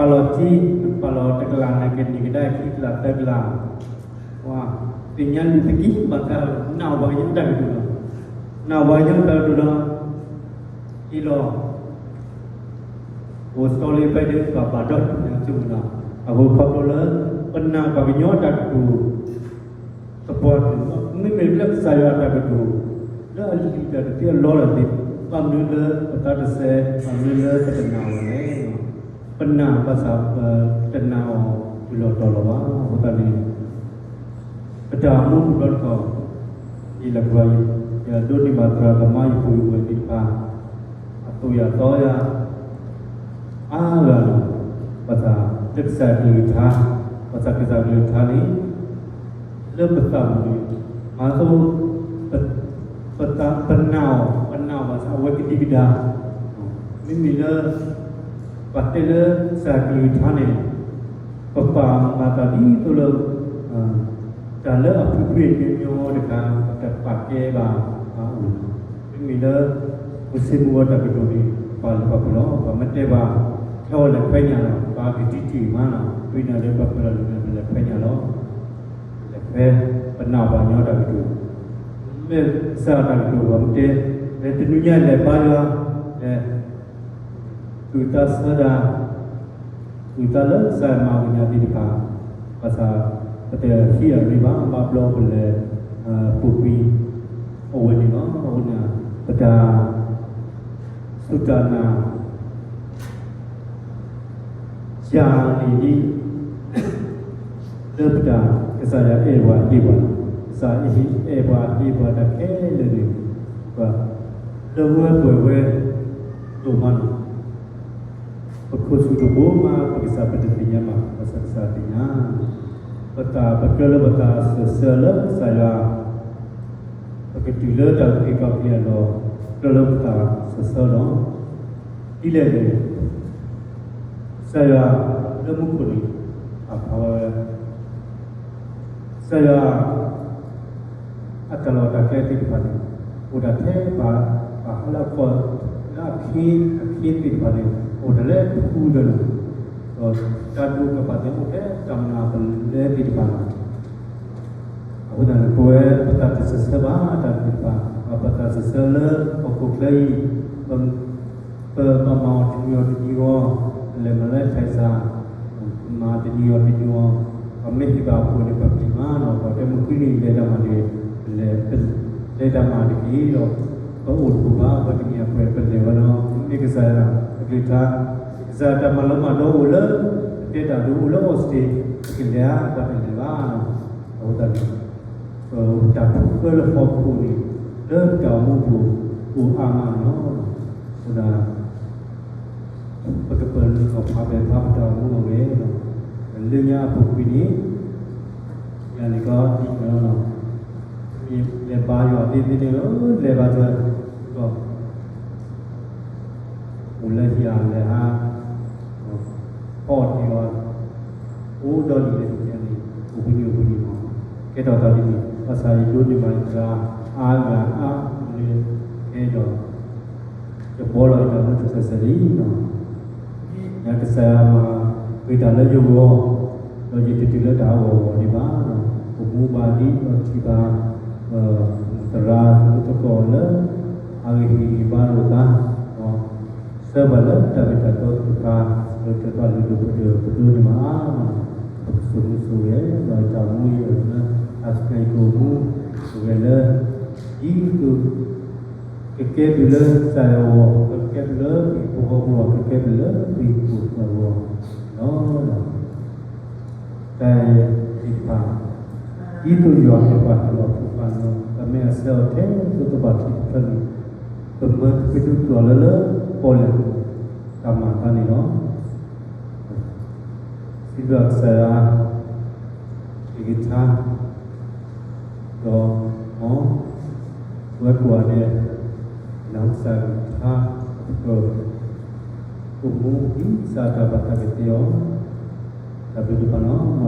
ပာ်လီၤထံ, ပာ်လီၤတကလးန့ၣ် ကန့ၢ်ကဒါခံကလးသၢကလး, ပှၤသ့ၣ်ညါလံာ်သက့ ဘၣ်ဆၣ်နာ်အီၤပှၤကညီတၢ်ကတိၤလီၤ. နာ်အီၤပှၤကညီတၢ်ကတိၤလီၤ. ဟ့ၣ်လီၤ အိၣ်စီလ့ဖဲဒၣ်ပှၤဘၣ်ဒီးပှၤကညီကၠိမနီၤ, အဃိခီဖျိလၢ ပနာ်ပှၤကညီတၢ်ကတိၤ သပှၢ်တၢၢ်, မ့မ့ၢ်လၢကစၢ်ယွၤအတၢ်ကတိၤ လၢအလုၢ်တၢ်တသ့အလီတၢ်သ့, ဘၣ်မနုၤလၢပသးတစဲး, ဘၣ်မနုၤလၢပတနာ်အီၤလဲၣ်. ပနာ်ဘၣ်ဆၣ်ပတနာ်အီၤတုၤလီၤတီၤလီၤဘၣ်. အဃိသတးန့ၣ် ပတၢ်အိၣ်မူတဘျီတခီၣ် ယလဲၤကွၢ်, ယဒိးန့ၢ်ဘၣ်သရၣ်သမါယဖိယဝဲၢ်သ့ၣ်တဖၣ် အသိးယၤသီယၤ အါဂၤလီၤ. ဘၣ်ဆၣ်လၢကစၢ်ကလုၢ်ကထါ, ဘၣ်ဆၣ်ကစၢ်ကလုၢ်ကထါန့ၣ် လၢပသးပူၤန့ၣ် မၤသး ပနာ်အီၤ, ပနာ်အီၤဘၣ်ဆၣ်အဝဲကဒံကဒါ, မ့မ့ၢ်လၢ ပှၤတဲလၢကစၢ်ကလုၢ်ကထါန့ၣ် ပပာ်မၤသးဒ်သိးလၢ တၢ်လၢအဖှံဖှံညီညီတခါ ပတပာ်ကဲဘၣ်အအိၣ်လီၤ. မ့မ့ၢ်လၢ ပစံးမုၢ်ဝဲတၢ်ကတိၤန့ၣ် ပာ်လီၤပာ်ပှဲၤလီၤ. ပမ့ၢ်တဲဘၣ် ဟဲအိၣ်လဲၤခွဲညၣ်လီၤ, ပာ်ကဒံတံၢ်မးလီၤ. ဝံၤန့ၣ်လၢပှၤပၢၤလီၤန့ၣ် ပလဲၤခွဲညၣ်လီၤ. လဲၤခွဲ ပနာ်ပှၤကညီတၢ်ကတိၤ, မ့ၢ်ကစၢ်ယွၤတၢ်ကတိၤ ပမ့ၢ်တဲ လဲၤတနွံညါလဲၤဘါယွၤ, လဲၤ သူၣ်တၢ်ဆၢတၢ် သူၣ်တၢ်လၢကစၢ်ယွၤမၤအီၤကညးသ့ၣ်တဖၣ်, ဘၣ်ဆၣ် ပတဟံးအီၤန့ၣ်ဘၣ်, ဘၣ်ဘျီပလဲၤ ပူၤကွံာ် အဝဲန့ၣ်လီၤ. အဃိန့ၣ် ပတၢ် စူၢ်တၢ်နာ် ယၤန့ၣ်ဒ် လၢပတၢ် ကစၢ်ယွၤအဲၣ်ပှၤဟ့ၣ်ပှၤ, ကစၢ်အဲၣ်ပှၤဟ့ၣ်ပှၤတၢ်ခဲလၢာ်န့ၣ် ပှၤလၢဝဲပှဲၤဝဲဒိၣ်မးလီၤ. ပခိၣ်ဆူၣ်တဘိမး ပကစၢ်ပတသ့ၣ်ညါဘၣ်, ဘၣ်ဆၣ်ကစၢ်သ့ၣ်ညါ, ပတၢ်ပကြၢးလၢပတၢ်စၢၤဆၢလၢကစၢ်ယွၤ ပကတုၤလၢတၢ်အုၣ်က့ၤခီၣ်က့ၤအလီၢ်, ကြၢးလၢပတၢ်စၢၤဆၢလီၤ. ဒ်လဲၣ်န့ၣ် ကစၢ်ယွၤလၢမူခိၣ်န့ၣ် ပာ်ဖျါဝဲ ကစၢ်ယွၤ အတၢ်လီၢ်တၢ်ကျဲသ့ၣ်တဖၣ်န့ၣ် အိၣ်ဒၣ်ထဲပှၤ ပှၤဟးလၢအခီၣ် လၢအခ့ အခ့သ့ၣ်တဖၣ်န့ၣ် အိၣ်ဒၣ်လၢထူဒီးန့ၣ်, ဒီးတၢ်ဒိၣ်ကပၤသ့ၣ်အိၣ်ထဲတၢ်မနုၤပလဲသ့ၣ်တဖၣ်လီၤ. အဃိသတးန့ၣ် ပဝဲပတၢ်တစၢၤဆၢဘၣ်တၢ်သ့ၣ်တဖၣ်, ပတၢ်စၢၤဆၢလၢဟီၣ်ခိၣ်ချၢအံၤ ပ ပဘၣ်မၤအီၤတနံၤအီၤတနံၤအီၤ, ပလဲၤမၤလၢ Texas, ပမၤတနံၤအီၤတနံၤအီၤ, ပမ့ၢ်ဟ့ၣ်ဘၣ်အပှဲၤန့ၣ် ပပျံၤမးလီၤ. ပှၤတဲမုၢ်ဃုနံၤလဲၤတၢ်မၤတဂ့ၤ, လဲၤ လဲၤတၢ်မၤတက့ၢ်ဒီး ပအိၣ်တပူၤဘၣ်, ပတနံၤအပှဲၤပလဲၤဝဲလီၤ. မ့ၢ်ကစၢ်ယွၤအကလုၢ်ကထါ, ကစၢ်ယွၤတၢ်မၤလီၤမၢ်ဒီးအိၣ်လၢ ပတဲတၢ်ဒိးအိၣ်လၢ Austin ပကလဲၤဧါ, ပတလဲၤဘၣ်လီၤ. အဃိသတးန့ၣ် တၢ်ထူၣ်ဃၢလၢဟီၣ်ခိၣ်န့ၣ် လၢပတၢ်အိၣ်မူပူၤ အိၣ်အါမးလီၤ. အဃိသတး ပကပၢၤလၢကီၢ်ဖးဘဲဖးပတၢ်အိၣ်မူအဂ့ၢ်လီၤ. လၢညါအပူၤကွံာ်န့ၣ် ယၤန့ၣ်ကီးဒ်န့ၣ်လီၤ. မ့ၢ်လဲၤဘါယွၤသ့သ့န့ၣ်လီၤ, လဲၤဘါယွၤ ကီၢ် အိၣ်လၢဟံၣ်ဧါလဲၤဟါ, ဖီၣ်တ့ၢ်အီၤ, အိၣ်ဒီးလံာ်လဲၢ်တကဲန့ၣ် အိၣ်ဘှံးနံၤအိၣ်ဘှံးနံၤမး, ကဲထီၣ်သးဒ်န့ၣ် ဘၣ်ဆၣ်ယဒိးန့ၢ်ဘၣ်ယသရၣ်အါဂၤအါမးလၢ ကဲဒီး ယဘှီလီၤယတၢ်မူတစဲးစဲးလံလီၤ. ယကစၢ်ယွၤမၤဂ့ၤတၢ်လၢယဂီၢ်, ဒီးယတတုၤလၢတၢ်အဂီၢ်ဂီၢ်ဒံးဘၣ်လီၤ. ပမူဘၣ်ဒ်ဒီးထံၣ်ဘၣ် သရၣ်သမူသကိးလၢ အဂ့ၢ်ဟ့ၣ်ဂံၢ်ဘါလိာ်သး, ဒီး ဆှၢပှၤလၢတၢ်မ့ၢ်တၢ်တီသ့ၣ်တဖၣ်, လၢတၢ်သးလုၢ်ဒိၣ်ပှ့ၤဒိၣ် ပဒိးန့ၢ်မးအါမး, ပကစိာ်မူစိာ်ဂဲၤ ဒီးတၢ်မူယဲၢ်လၢ အစကဲကအိၣ်မူ စိာ်ဂဲၤလၢ ဒ်သိး ကကဲဘျုးလၢကစၢ်ယွၤအဂီၢ်, ကကဲဘျုးလၢပဟံၣ်ဖိဃီဖိအဂီၢ်, ကကဲဘျုးလၢပဟံၣ်ဖိဃီဖိအဂီၢ်လီၤ. တၢ်အံၤသ့ၣ်တဖၣ် ဒ်သိးယွၤအဲၣ်ပှၤဟ့ၣ်လီၤဖိခွါန့ၣ်လီၤ. ပမ့ၢ်အဆၢအီၤထဲသိးကဘၣ်ခံတဖျၢၣ်န့ၣ် ပမၢကဖံးတူၢ်ကျီၢ်လၢလၢပီၣ်လဲၣ် တၢ်မၤအသးန့ၣ်လီၤ. စံးဘျုးကစၢ်ယွၤ တၢ်ဂ့ၢ်ထါ ဒီး မ် ပဝဲကိးဂၤဒဲး နာ်ကစၢ်ယွၤကလုၢ်ကထါ အကတီၢ် အိၣ်မူဒ်ကစၢ်အတၢ်ဘၣ်သးကသ့အီၤ တၢ်ဘျုးဒိၣ်မးလီၤ.